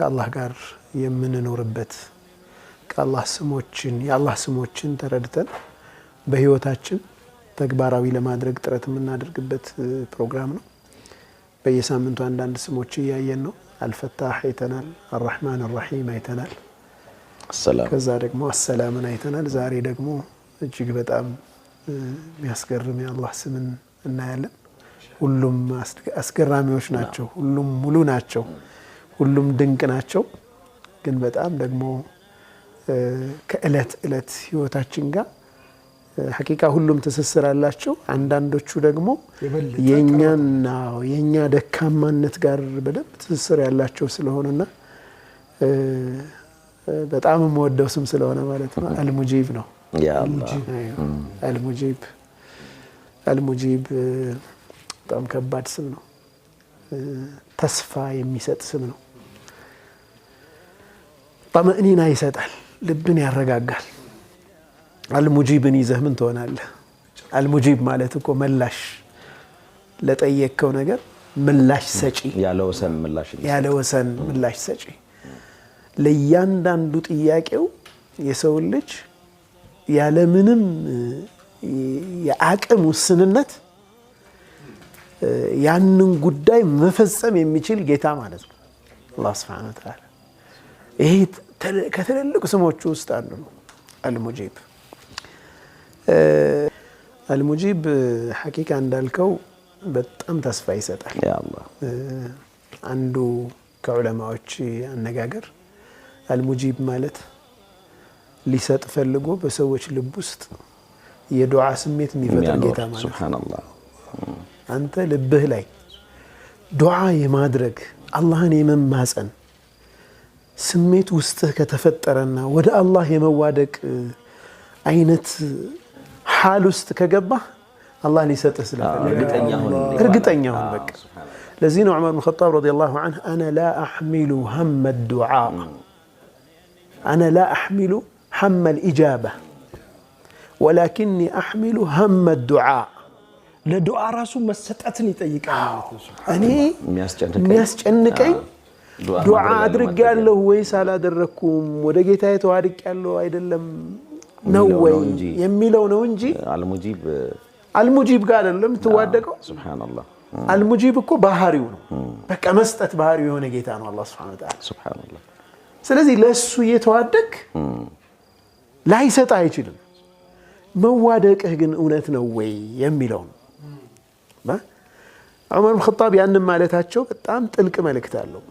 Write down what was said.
ከአላህ ጋር የምንኖርበት፣ ከአላህ ስሞችን፣ የአላህ ስሞችን ተረድተን በህይወታችን ተግባራዊ ለማድረግ ጥረት የምናደርግበት ፕሮግራም ነው። በየሳምንቱ አንዳንድ ስሞች እያየን ነው። አልፈታህ አይተናል። አራሕማን አራሒም አይተናል። ሰላም። ከዛ ደግሞ አሰላምን አይተናል። ዛሬ ደግሞ እጅግ በጣም የሚያስገርም የአላህ ስምን እናያለን። ሁሉም አስገራሚዎች ናቸው። ሁሉም ሙሉ ናቸው። ሁሉም ድንቅ ናቸው። ግን በጣም ደግሞ ከእለት እለት ህይወታችን ጋር ሐቂቃ ሁሉም ትስስር አላቸው። አንዳንዶቹ ደግሞ የበለጠ የኛና የኛ ደካማነት ጋር በደንብ ትስስር ያላቸው ስለሆነና በጣም የምወደው ስም ስለሆነ ማለት ነው። አልሙጂብ ነው። ያ አላህ። አልሙጂብ፣ አልሙጂብ በጣም ከባድ ስም ነው። ተስፋ የሚሰጥ ስም ነው። ጠመእኒና ይሰጣል፣ ልብን ያረጋጋል። አልሙጂብን ይዘህ ምን ትሆናለህ? አልሙጂብ ማለት እኮ መላሽ፣ ለጠየቅከው ነገር ምላሽ ሰጪ፣ ያለ ወሰን ምላሽ የሚሰጥ። ያለ ወሰን ምላሽ ሰጪ፣ ለእያንዳንዱ ጥያቄው የሰውን ልጅ ያለምንም የአቅም ውስንነት ያንን ጉዳይ መፈጸም የሚችል ጌታ ማለት ነው አላህ ስብሐነ ወተዓላ። ይሄ ከትልልቅ ስሞቹ ውስጥ አንዱ ነው። አልሙጂብ፣ አልሙጂብ ሐቂቃ እንዳልከው በጣም ተስፋ ይሰጣል። ያ አላህ። አንዱ ከዑለማዎች አነጋገር አልሙጂብ ማለት ሊሰጥ ፈልጎ በሰዎች ልብ ውስጥ የዱዓ ስሜት የሚፈጥር የሚያኖር ጌታ ማለት ነው። ሱብሃነላህ። አንተ ልብህ ላይ ዱዓ የማድረግ፣ አላህን የመማፀን ስሜት ውስጥህ ከተፈጠረና ወደ አላህ የመዋደቅ አይነት ሓል ውስጥ ከገባህ አላህ ሊሰጥህ ስለፈለገ እርግጠኛ ሁን። እርግጠኛ ሁን በቃ። ለዚህ ነው ዑመር ብን ኸጣብ ረዲየላሁ ዐንሁ أنا لا أحمل هم الدعاء، أنا لا أحمل هم الإجابة ولكني أحمل هم الدعاء። ለዱዓ ራሱ መሰጠትን ይጠይቃል ማለት ነው። እኔ የሚያስጨንቀኝ የሚያስጨንቀኝ ዱዓ ዱዓ ማድረግ አድርጌያለሁ ወይስ አላደረግኩም፣ ወደ ጌታዬ ተዋድቄያለሁ አይደለም ነው የሚለው ወይ ነው እንጂ። የሚለው ነው እንጂ አልሙጂብ አልሙጂብ ጋር አይደለም የምትዋደቀው። ሱብሃነላህ። አልሙጂብ እኮ ባህሪው ነው። በቃ መስጠት ባህሪው የሆነ ጌታ ነው አላህ ሱብሓነሁ ወተዓላ። ሱብሃነላህ። ስለዚህ ለእሱ እየተዋደቅ ላይሰጥ አይችልም። መዋደቅህ ግን እውነት ነው ወይ የሚለው ነው። ዑመር ብን ኸጣብ ያንን ማለታቸው በጣም ጥልቅ መልእክት አለው።